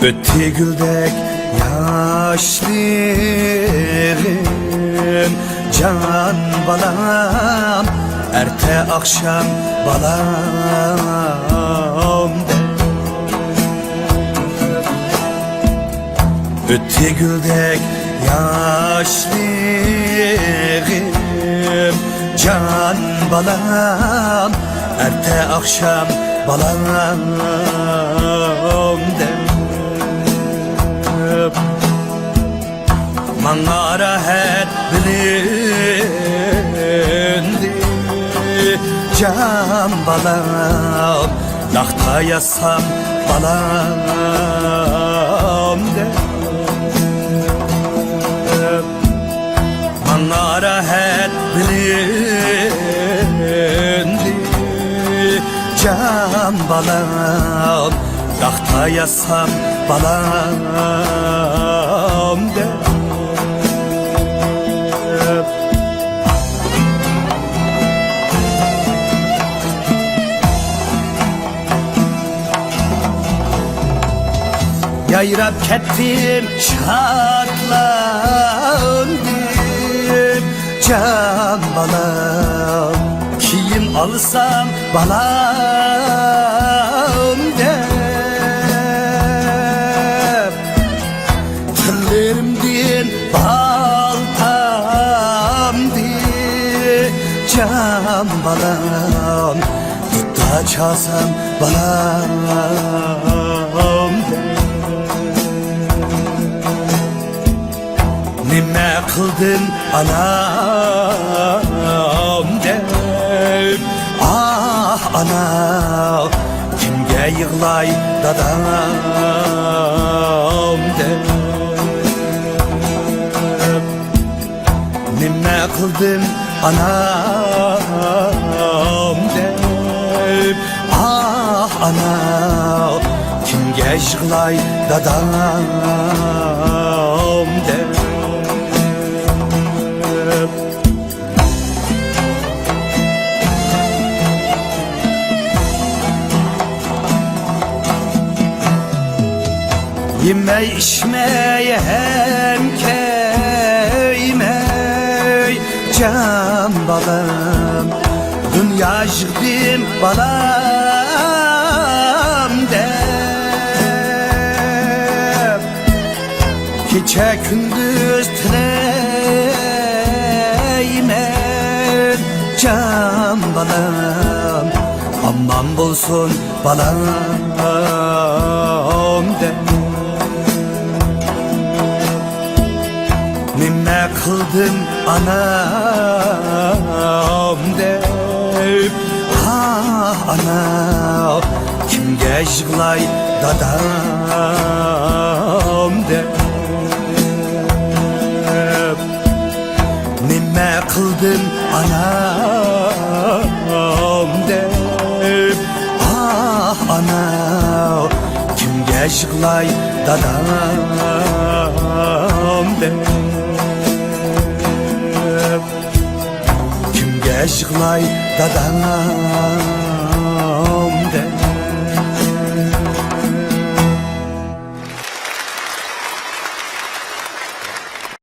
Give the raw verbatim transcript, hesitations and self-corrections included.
ئۆتتى گۈلدەك ياشلىرىم، جان بالام، ئەرتە ئاخشام بالام دەپ. ئۆتتى گۈلدەك ياشلىرىم، جان بالام، ئەرتە ئاخشام بالام دەپ. ماڭا راھەت بىلىندى، جان بالام، ناختا يازسام بالام دەپ. ماڭا راھەت بىلىندى، جان بالام، ناختا يازسام بالام دەپ. يايراپ كەتتىم شادلاندىم، جان بالام، كىيىم ئالسام بالام دەپ. تىللىرىمدىن بال تامدى، جان بالام، دۇتتا چالسام بالام دەپ. نېمە قىلدىم ئانام دەپ، ئاھ ئانا، كىمگە يىغلاي دادام دەپ. نېمە قىلدىم ئانام دەپ، ئاھ ئانا، كىمگە يىغلاي دادام دەپ. يېمەي ئىچمەي ھەم كىيمەي، جان بالام، دۇنيا يىغدىم بالام دەپ. كېچە كۈندۈز تىلەيمەن، جان بالام، ئامان بولسۇن بالام دەپ. نېمە قىلدىم ئانام دەپ، ئاھ ئانا، كىمگە يىغلاي دادام دەپ. نېمە قىلدىم ئانام دەپ، ئاھ ئانا، كىمگە يىغلاي دادام دەپ. كىمگە يىغلاي دادام دەپ.